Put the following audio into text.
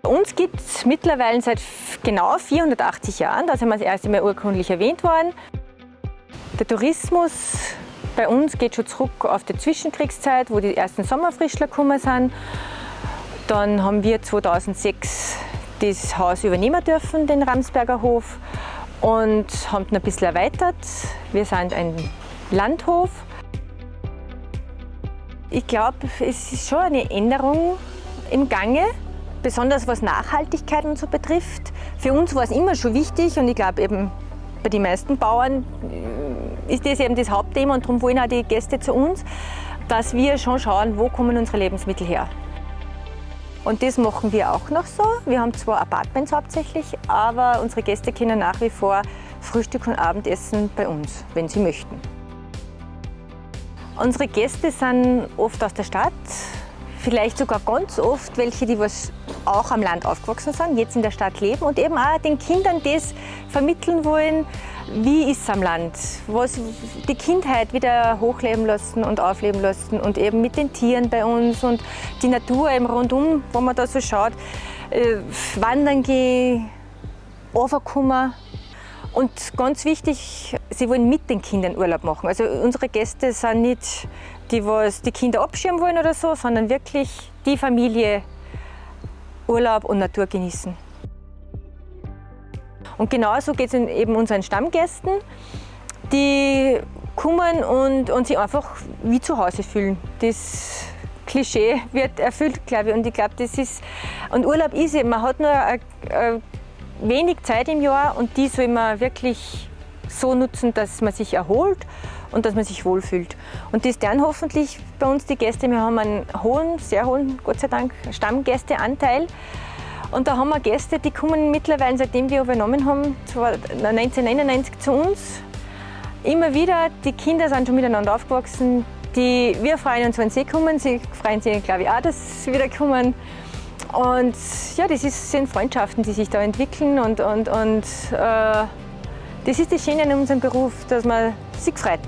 Uns gibt es mittlerweile seit genau 480 Jahren, da sind wir das erste Mal urkundlich erwähnt worden. Der Tourismus bei uns geht schon zurück auf die Zwischenkriegszeit, wo die ersten Sommerfrischler gekommen sind. Dann haben wir 2006 das Haus übernehmen dürfen, den Ramsberger Hof, und haben ihn ein bisschen erweitert. Wir sind ein Landhof. Ich glaube, es ist schon eine Änderung im Gange, besonders was Nachhaltigkeit und so betrifft. Für uns war es immer schon wichtig und ich glaube eben bei den meisten Bauern ist das eben das Hauptthema und darum wollen auch die Gäste zu uns, dass wir schon schauen, wo kommen unsere Lebensmittel her. Und das machen wir auch noch so. Wir haben zwar Apartments hauptsächlich, aber unsere Gäste können nach wie vor Frühstück und Abendessen bei uns, wenn sie möchten. Unsere Gäste sind oft aus der Stadt, vielleicht sogar ganz oft welche, die was auch am Land aufgewachsen sind, jetzt in der Stadt leben und eben auch den Kindern das vermitteln wollen, wie ist es am Land, was die Kindheit wieder hochleben lassen und aufleben lassen und eben mit den Tieren bei uns und die Natur eben rundum, wo man da so schaut, wandern gehen, runterkommen. Und ganz wichtig, sie wollen mit den Kindern Urlaub machen. Also unsere Gäste sind nicht die, was die Kinder abschirmen wollen oder so, sondern wirklich die Familie Urlaub und Natur genießen. Und genauso geht es eben unseren Stammgästen, die kommen und sich einfach wie zu Hause fühlen. Das Klischee wird erfüllt, glaube ich. Und ich glaube, das ist. Und Urlaub ist eben, man hat nur a wenig Zeit im Jahr und die soll man wirklich so nutzen, dass man sich erholt und dass man sich wohlfühlt. Und das tun hoffentlich bei uns die Gäste. Wir haben einen hohen, sehr hohen, Gott sei Dank, Stammgästeanteil. Und da haben wir Gäste, die kommen mittlerweile, seitdem wir übernommen haben, 1999 zu uns. Immer wieder, die Kinder sind schon miteinander aufgewachsen. Wir freuen uns, wenn sie kommen. Sie freuen sich, glaube ich, auch, dass sie wieder kommen. Und ja, das sind Freundschaften, die sich da entwickeln. Und das ist das Schöne an unserem Beruf, dass man sich freut.